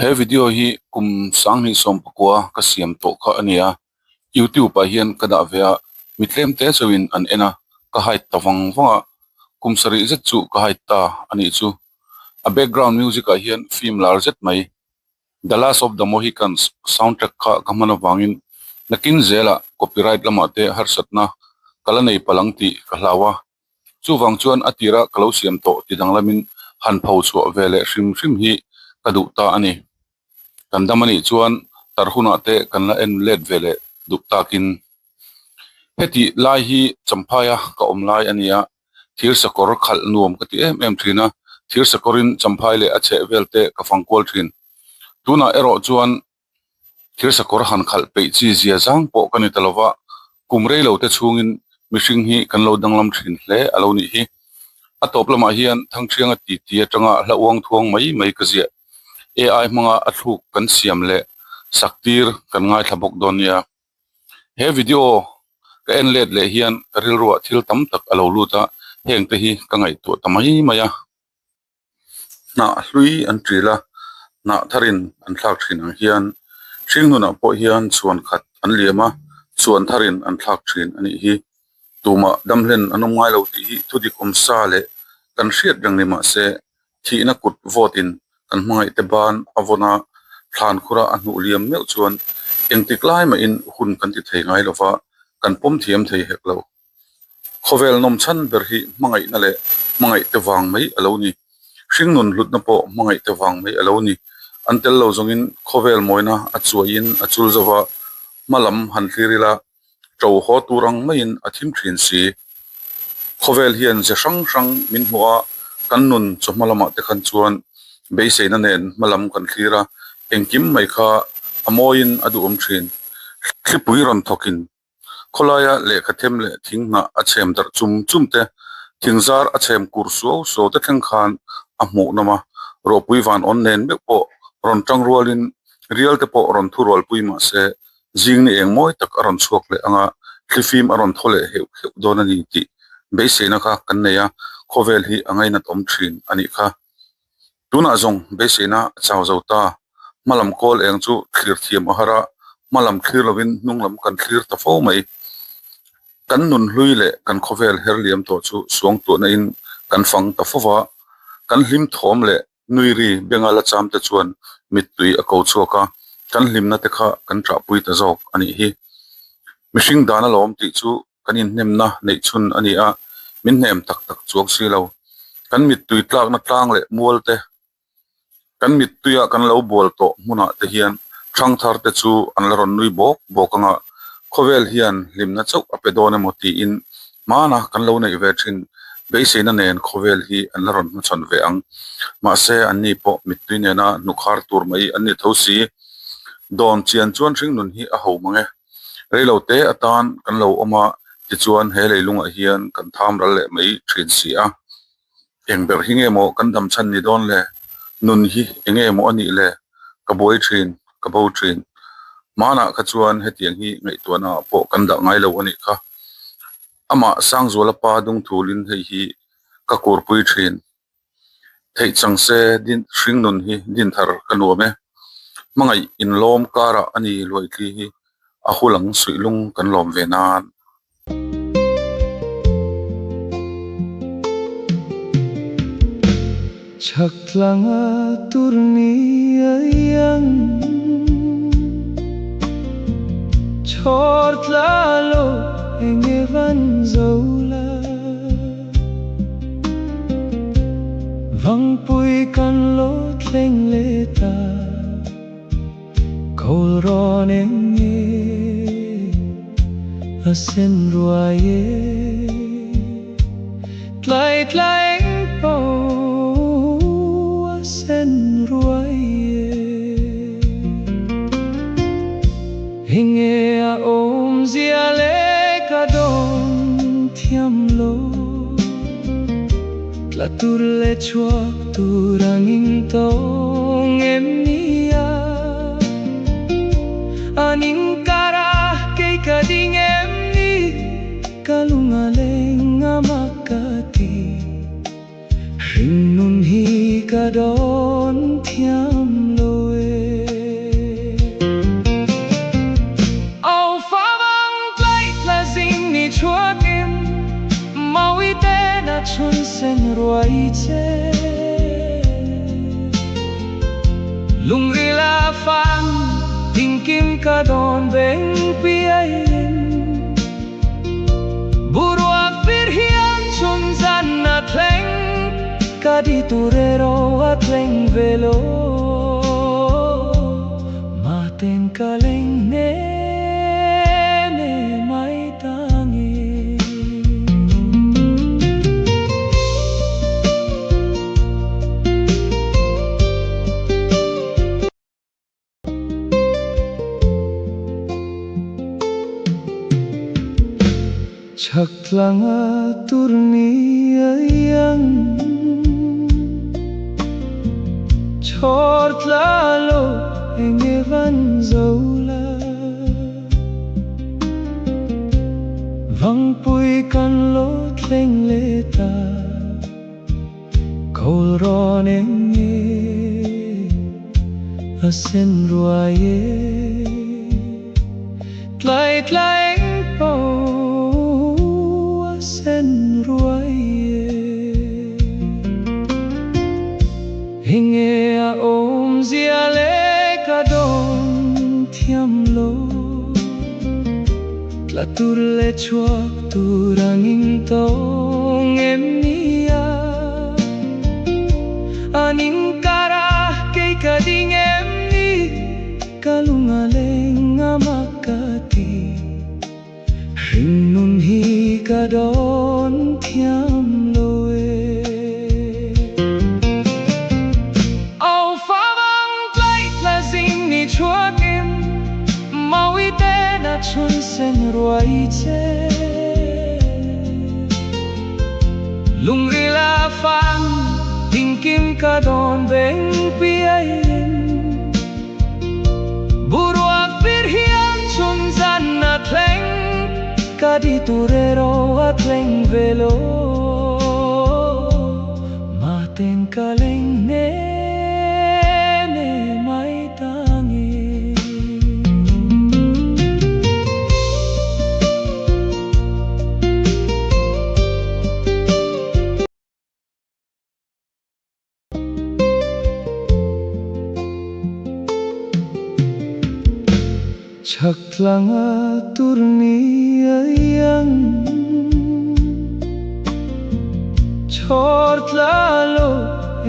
He video hi kum sanghnih sawmpakua ka siam tawh kha a ni a, youtube ah hian ka dah ve a, mi tlem te chauhin an en a, ka hide ta vang vang a, kum sarih zet chu ka hide ta a nih chu. A background music ah hian film lar zet mai The Last of the Mohicans soundtrack kha ka hman avangin nakin zelah copyright lamah te harsatna ka la nei palh ang tih ka hlau a. Chuvang chuan a tira ka lo siam tawh ti danglamin han pho chhuah ve leh hrim hrim hi ka duh ta a ni. Kan dam a nih chuan tar hunah te kan la en let ve leh duh takin. Heti lai hi Champhaia ka awm lai a ni a, thir sakawr khalh nuam ka ti em em thin a, thir sakawrin Champhai leh a chheh vel te ka fang kual thin. Tunah erawh chuan thir sakawr han khalh peih chi zia zang pawh ka ni ta lova, kum rei lo te chhungin mihring hi kan lo danglam thin hle a lo nih hi. A tawp lamah hian Thangṭhianga titi atanga hla uang thuang mai mai ka ziah. AI hmanga a thluk kan siam leh sak tir kan ngaithla bawk dawn nia. He video ka en let leh hian ka rilruah thil tam tak a lo lut a, heng te hi ka ngaihtuah ta mai mai a. Hnah hlui an ṭil a, hnah tharin an thlak ṭhin ang hian hring nunah pawh hian chhuan khat an liam a, chhuan tharin an thlak ṭhin a nih hi. Tumah damhlen an awm ngai lo tih hi thudik awm sa leh kan hriat reng ni mah se Thihna kut vawtin kan hmangaihte ban a vawn a, thlan khura a hnuh liam meuh chuan engtik lai mahin hun kan ti thei ngai lova, kan pawm thiam thei hek lo. Khawvel nawm chhan ber hi hmangaihna leh hmangaihte vang mai a lo ni. Hringnun hlutna pawh hmangaihte vang mai a lo ni. An tel lo zawngin khawvel mawina a chuaiin a chul zo va, hma lam han thlir ila, ṭo haw tur ang maiin a thim ṭhin si. Khawvel hian ze hrang hrang min hmuh a, kan nun chawhma lamah te khan chuan beiseina nen hma lam kan thlir a, engkim mai kha a mawiin a duhawm ṭhin. Thlipui rawn thawkin khawlaia lehkha them leh thing hnah a chhem darh chum chum te, thingzar a chhem kur suau suau te thleng khan a hmuh nawm a, rawhpui van awn nen meuh pawh rawn ṭang rualin rial te pawh rawn thurualpui mah se Zing ni eng mawi tak a rawn chhuak leh ang a, thlifim a rawn thaw leh heuh heuh dawn a ni tih beiseina kha kan nei a, khawvel hi a ngainat awm thin a nih kha. Tunah zawng beiseina a chau zo ta, hma lam kawl eng chu thlir thiam a har a, hma lam thlir lovin hnung lam kan thlir ta fo mai. Kan nun hlui leh kan khawvel her liam tawh chu suangtuahna in kan fang ta fo va, kan hlim thawm leh Nui ri benga la cham te chuan mittui a ko chhuak a, kan hlimna te kha kan ṭahpui ta zawk a nih hi. Mihring dan alawm tih chu kan inhnemna neih chhun a ni a, min hnem tak tak chuang si lo. Kan mittui tlakna tlang leh mual te, kan mittuia kan lo bual tawh hmunah te hian ṭhangthar te chu an la rawn nui bawk bawk ang a, khawvel hian hlimna chauh a pe dawn emaw tiin Hmana kan lo neih ve thin beiseina nen khawvel hi an la rawn hmachhawn ve ang. Mahse, anni pawh mittui nena hnukhar tur mai an ni tho si. Dawn chian chuan hringnun hi a ho mang e. Reilo te atan kan lo awm a, tichuan he leilungah hian kan tham ral leh mai thin si a. Eng ber hi nge maw kan dam chhan ni dawn le? Nun hi eng nge maw a nih le? Ka buai thin, ka bo thin. Hmanah kha chuan hetiang hi ngaihtuahna ah pawh kan dah ngai lo a nih kha. Amah Sangzuala pa dungthulin hei hi ka kurpui thin. Theih chang se din hringnun hi dinthar ka nuam e. Hmangaih inlawm karah a ni luaithli hi a hulang suihlung kan lawm ve nan. Chhak tlanga tur ni a iang Chhawr tla lo eng e van zo la Vangpui kan lo thleng leh ta. Kawl rawn eng nge a sen ruai e Tlai tlai eng pawh a sen ruai e Enge a awmzia leh ka dawn thiam lo Tla tur leh chhuak tur angin tawng em ni a? An inkar a kei ka ding em ni? Ka lung a leng a mak ka ti. Hringnun hi ka dawn thiam lo e. Lungrila fang tinkim ka dawn beng piaiin Boruak vir hian chhun zan a thleng ka di tur erawh a thleng ve lo Maten ka leng ne ne mai ta nge. Chhak tlanga tur ni a iang Chhawr tla lo eng e van zo la Vangpui kan lo thleng leh ta. Kawl rawn eng nge a sen ruai e Tlai tlai eng pawh a sen ruai e Enge a awmzia leh ka dawn thiam lo Tla tur leh chhuak tur angin tawng em ni a? An inkar a kei ka ding em ni? Ka lung a leng a mak ka ti. Hringnun hi ka dawn thiam lo e. Au fa vang tlaih tla zing ni chhuakin Mawi ten a chhun sen ruai che. Lungril a fang tinkim ka dawn beng piaiin Boruak vir hian chhun zan a thleng ka di tur erawh a thleng ve lo. Maten ka leng ne ne mai ta nge. Chhak tlanga tur ni a iang Chhawr tla lo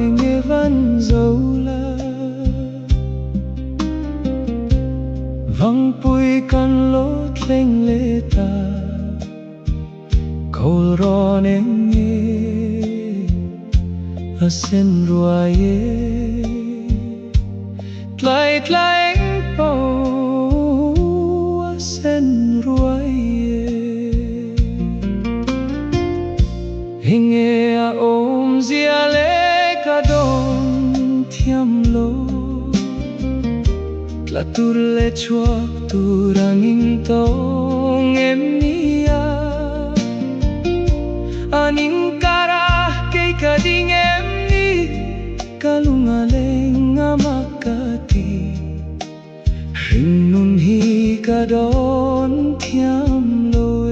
eng e van zo la Vangpui kan lo thleng leh ta. Kawl rawn eng nge a sen ruai e Tlai tlai eng pawh a sen ruai e Enge a awmzia leh ka dawn thiam lo Tla tur leh chhuak tur angin tawng em ni a? An inkar a kei ka ding em ni? Ka lung a leng a mak ka ti. Hringnun hi ka dawn thiam lo e.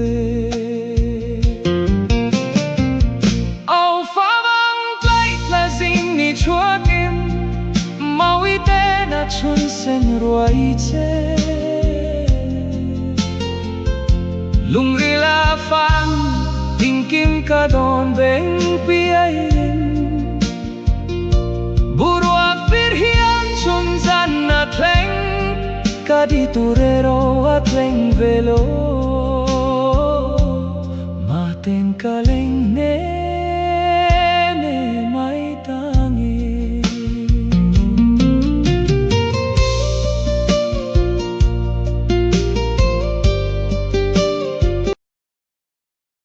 Au fa vang tlaih tla zing ni chhuakin Mawi ten a chhun sen ruai che. Lungril a fang tinkim ka dawn beng piaiin Boruak vir hian chhun zan a thleng ka di tur erawh a thleng ve lo. Maten ka leng ne.